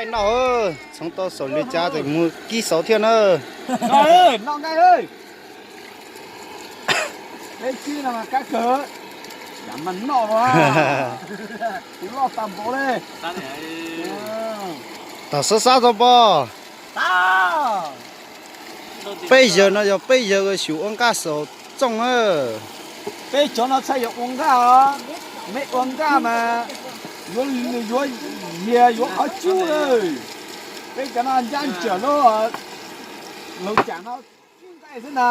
Noj, txhoov tau xaum li cas tseem mus kib xauv thiab na. Peb kib no mas kab kawg, yam mas noj los, kuv loj tag npaum li. Tam xab xab tau pom. Peb yawg no yog peb yawg xyum ua nqaj xaum txooj na. Peb cov no txhaj yuav ua nqaj os, meb ua nqaj mas yuav, yuav yias yuav qhov cub lawm. Peb cov no ncaj ntsam lub, laug cam no nqaij xwb na.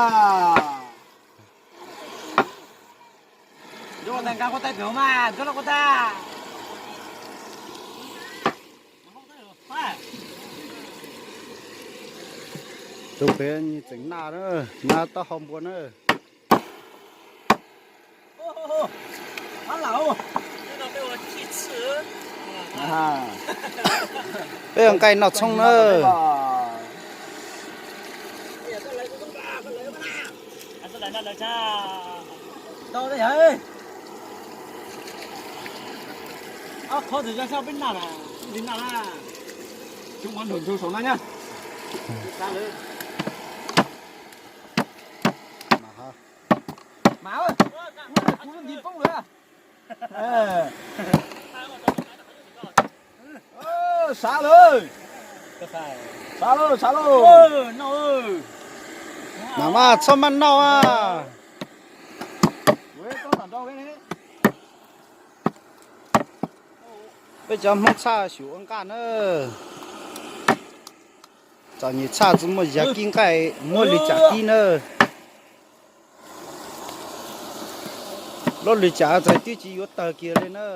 Tus pem nws tseem naj na, naj taub hau npua na. Peb ua nqaij noj txhooj na. Sab lawm, sab lawm, sab lawm. Mam mas txhob maj noj a. Peb cov Hmoob txhaj xyum ua nqaj na. Txom nyem txhaj tsi muaj yag kib nqaij, muab li cas kib na. Lub li cas txais twb tsis yuav tawg kiag li na.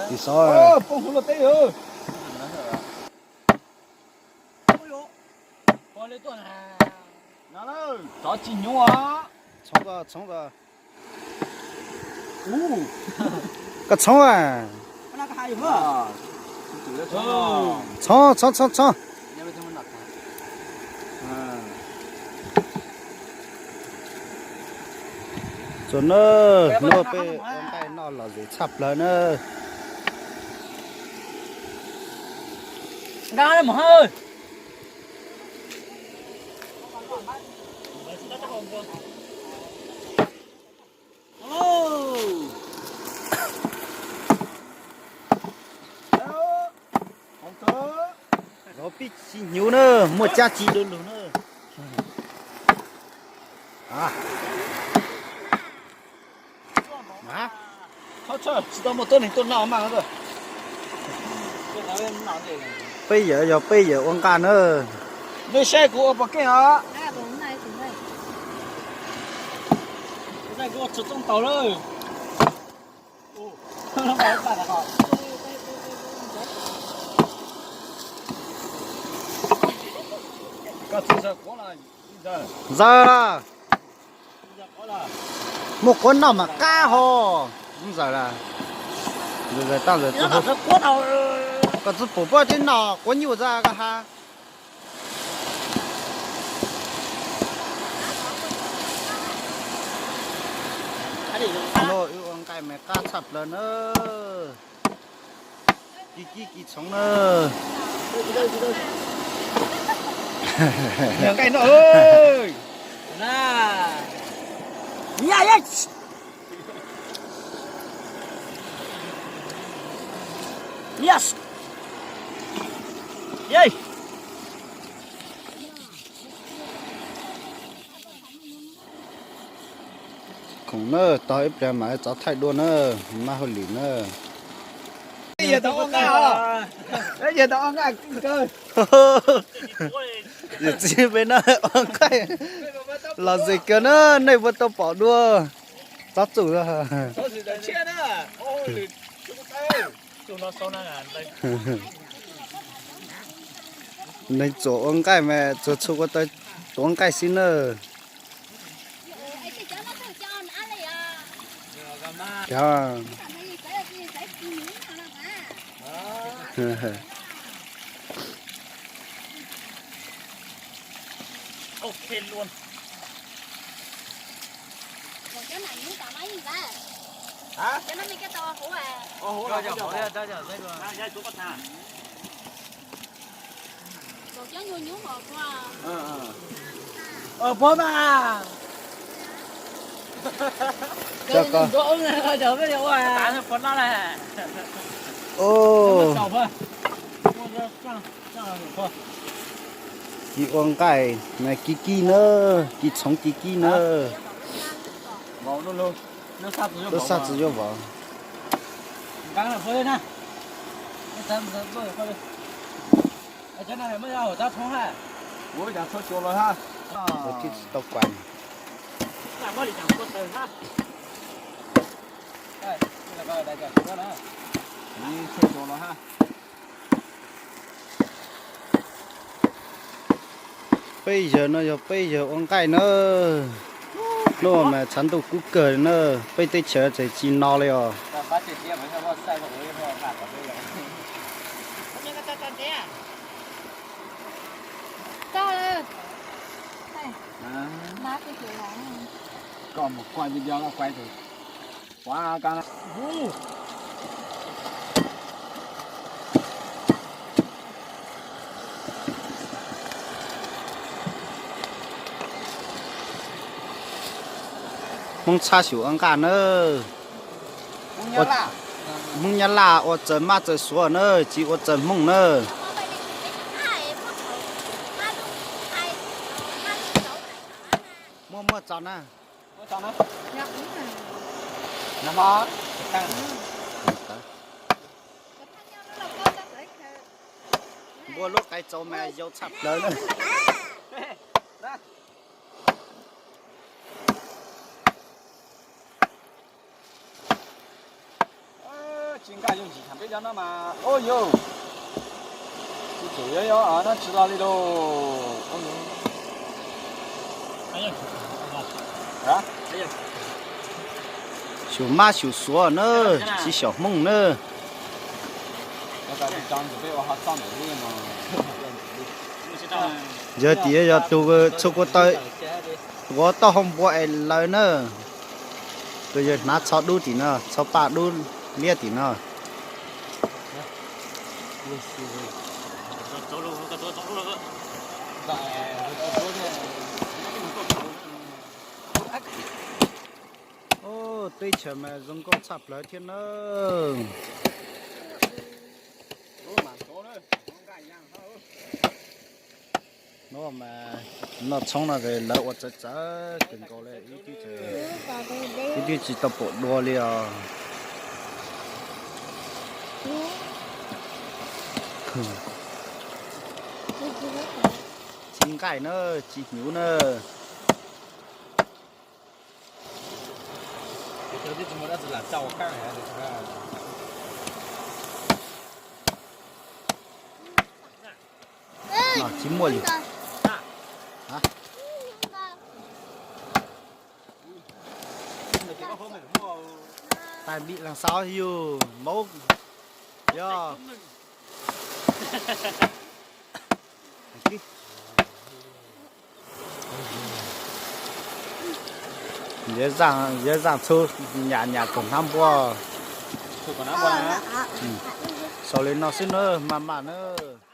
Tis xov. Txhoov, txhoov. Koj txhoov a. Txhoov, txhoov, txhoov, txhoov. Txuas na, hnub peb ua nqaij noj lom zem tshaj plaws na. Zov pib tsis hnyuv na, muaj cab tsis du lug na. Tsis tau muaj tuab neeg tuaj noj mas. Peb yawm yog peb yawm ua nqaj na. Nej saib kuv ua pom keej os. Ntxawg, muaj quav noj mas qab ho. Ntxawg, koj tsi pum pob tib noj quav nyuj txaj koj ha. Wb ua nqaij mas qab tshaj plaws na. Kib kib kib txhoov na. Nqaij no. Khoom na, tog ib pliag mam txav thaij dua na, mab hauj lwm na. Yawm txiv peb na, ua nqaij lom zem kawg na, nej puas tau pom dua. Txob txuj. Neeg txuam ua nqaij mas txhua txhua ua tau tuav nqaij xwb na. Pov mas. Kis ua nqaij, kis kib na, kis txhoov kis kib na. Lub sab tsis yuav vauv. Ua cas txhob xyuas los hab. Tsis tau kuas. Peb yawg no yog peb yawg ua nqaij na. Hnub mas tshav ntuj kub kawg na, peb teb chaws tseem tsis no li os. Hmoob txhab xyum ua nqaj na. Hmoob Nyab Laj ua txawg mab txawg suav na, tsis ua txawg Hmoob na. Muaj muaj txog na. Npua lub qai txaus mas yau tshaj plaws na. Tsis nkaj yooj yim thaum peb cov no mas, o yau, tsis tsum yuav yuav no tsis los li lauj. Xyum mab xyum suav na, tsis xyaum Hmoob na. Yog tias yog tus txhua kua taw tuav taub hau npua es lawv na, tus yawg hnav txho dub tim no, txho paj dub liab tim no. Teb chaws mas zoo nkauj tshaj plaws thiab nawb. No mas noj tshoob no lawv ua txawv txawv kawg nkaus li, ib tug tsis tau pom dua li os. Tsis nqaij na, tsis hnyuv na. Tsis muaj li. Tais npim leej xauv yug maub yog. Yawv zaaj txhub nyam nyam kaum hnab npua. Xaus li no xwb nawb, maj maj nawb.